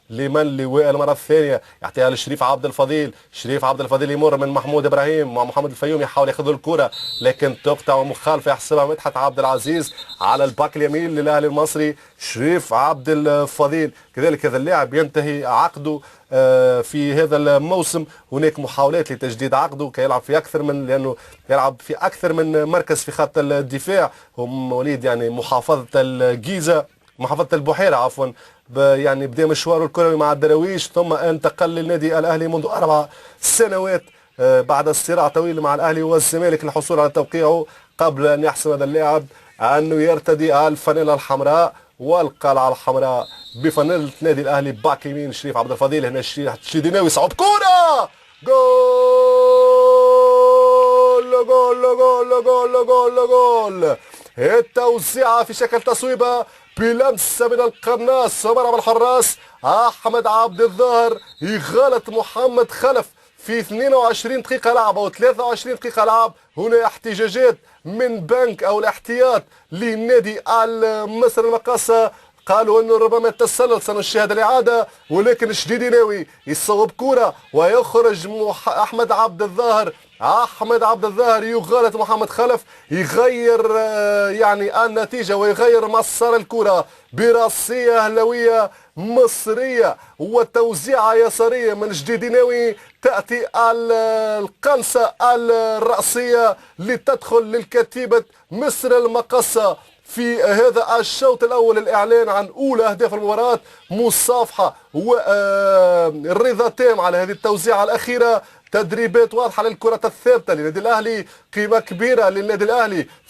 لمن؟ لوائل المرة الثانية، يعطيها لشريف عبد الفضيل. شريف عبد الفضيل يمر من محمود ابراهيم مع محمد الفيوم، يحاول ياخذ الكرة لكن تقطع، ومخالفة يحسبها مدحت عبد العزيز على الباك اليمين للاهلي المصري شريف عبد الفضيل. كذلك هذا اللاعب ينتهي عقده في هذا الموسم، هناك محاولات لتجديد عقده كي يلعب في اكثر من، لانه يلعب في اكثر من مركز في خط الدفاع. هم مواليد يعني محافظة الجيزة، محافظة البحيرة عفوا، يعني بدا مشواره الكروي مع الدراويش ثم انتقل للنادي الاهلي منذ 4 سنوات بعد صراع طويل مع الاهلي والزمالك للحصول على توقيعه، قبل ان يحسم هذا اللاعب انه يرتدي الفانيلا الحمراء والقلعه الحمراء بفانيلة نادي الاهلي. باك يمين شريف عبد الفضيل، هنا الشديدي يصوب كرة، جول جول جول جول جول جول! التوزيعة في شكل تصويبة بلمسة من القناص مرمى الحراس أحمد عبد الظاهر، يغالط محمد خلف في 22 دقيقة لعب أو 23 دقيقة لعب. هنا احتجاجات من بنك أو الاحتياط لنادي المصري المقاصة، قالوا انه ربما التسلل. سنشاهد الاعاده، ولكن الشديدي ناوي يصوب كره ويخرج احمد عبد الظاهر. احمد عبد الظاهر يغالط محمد خلف، يغير يعني النتيجة ويغير مسار الكره براسيه اهلاويه مصرية وتوزيعه يسارية من جديديناوي، تاتي القنصه الراسية لتدخل للكتيبة مصر المقصه في هذا الشوط الاول. الاعلان عن اولى اهداف المباراه، مصافحه والرضا تام على هذه التوزيعه الاخيره. تدريبات واضحة للكرة الثابتة للنادي الاهلي، قيمة كبيرة للنادي الاهلي.